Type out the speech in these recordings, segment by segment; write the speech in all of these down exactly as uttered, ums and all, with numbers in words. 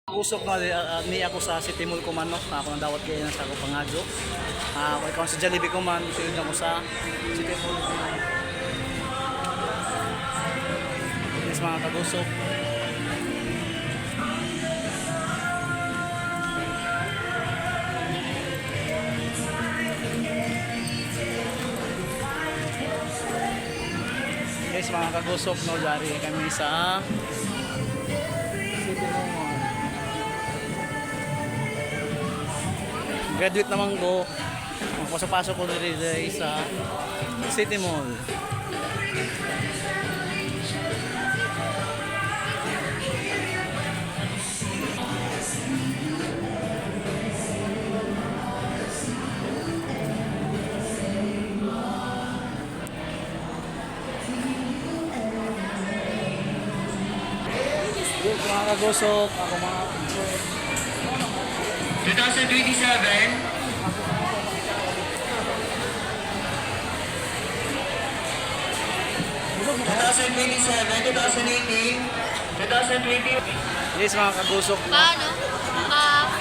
Usok na, ah, ah, ni ako sa City Mall ko man, no? Ako nang dawat kayo sa ako pangadyo. Ah, ako ikaw sa Jollibee ko man, suyod na ko sa City Mall. Yes, mga kagusok. Guys, mga kagusok, no, dari kami sa City Mall. Graduate naman ko. Ang pasok-pasok ko diri, diri sa City Mall. Yes, mga kagusok, ako mga two thousand twenty-seven, two thousand twenty-seven, two thousand eighteen, two thousand twenty. Yes, mga kagusok. Paano? Pa...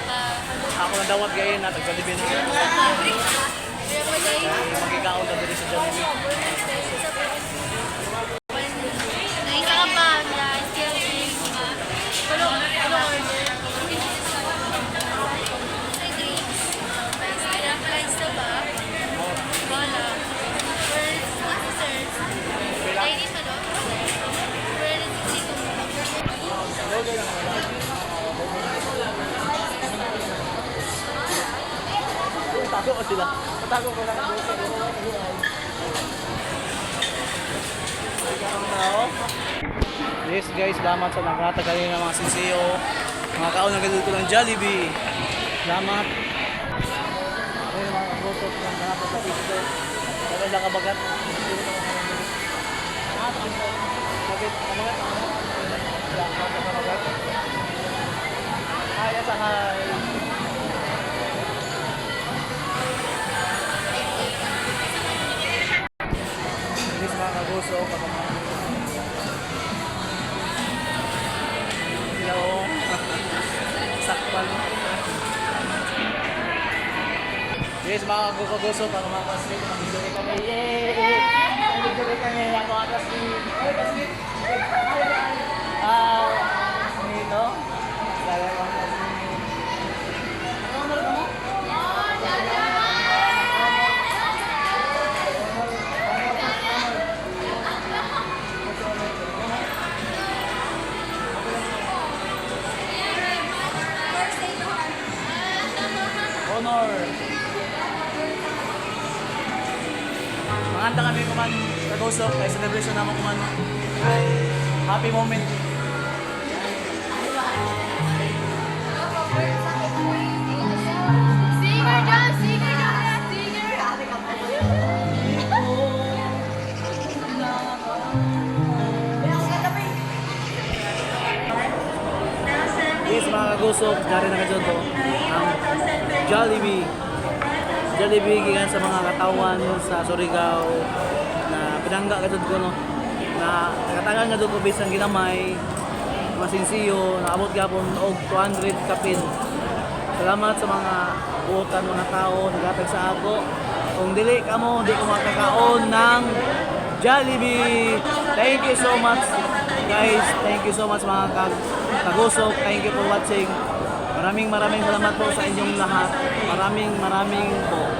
Pa... Ako nang dawat kayo na tagkalibin. Kaya pa dahil... Magkikaon na diri sa Jollibee. Naisa ka pa, yeah, still... Ano, ano order? Sa drinks. Rice na ba? Wala. First, what's the third? Chinese ano? Where is it? Tago ko sila. Patago ko lang. Yes guys, salamat sa naghatag kanina mga sisiyo. Mga kaon na ganito ng Jollibee. Salamat. Ayun, mga kagutok ng mga pagkakito. Ano lang kabagat? Bakit? Kabagat? Kabagat? Ay, asahay. Yes, mga kaguso, pag Hello. Sakpan. Yes, mga kaguso, pag mga kaslit, mag-enjoy kami. Yay! Mag-enjoy kami. Ako, kaslit. Ay, kaslit. Ah, dito. Talagang kaslit. Honor. Manganta kami kuman, kagusok, kay celebration naman kuman. Happy moment. Singer dyan! Singer dyan! Singer! Yes, mga kagusok, dari na kadyod ko ang Jollibee. Jollibee gikan sa mga katawan sa Surigao na pinangga kadyod ko, no? Na katagan kadyod ko bisan ginamay, mga sinsiyo, naabot gapon og two hundred kapin. Salamat sa mga buotan, mga tao, naghatag sa ako. Kung dili kamo, di ko makakaon ng Jollibee. Thank you so much, guys. Thank you so much, mga kag kagusok. Thank you for watching. Maraming maraming salamat po sa inyong lahat. Maraming maraming po.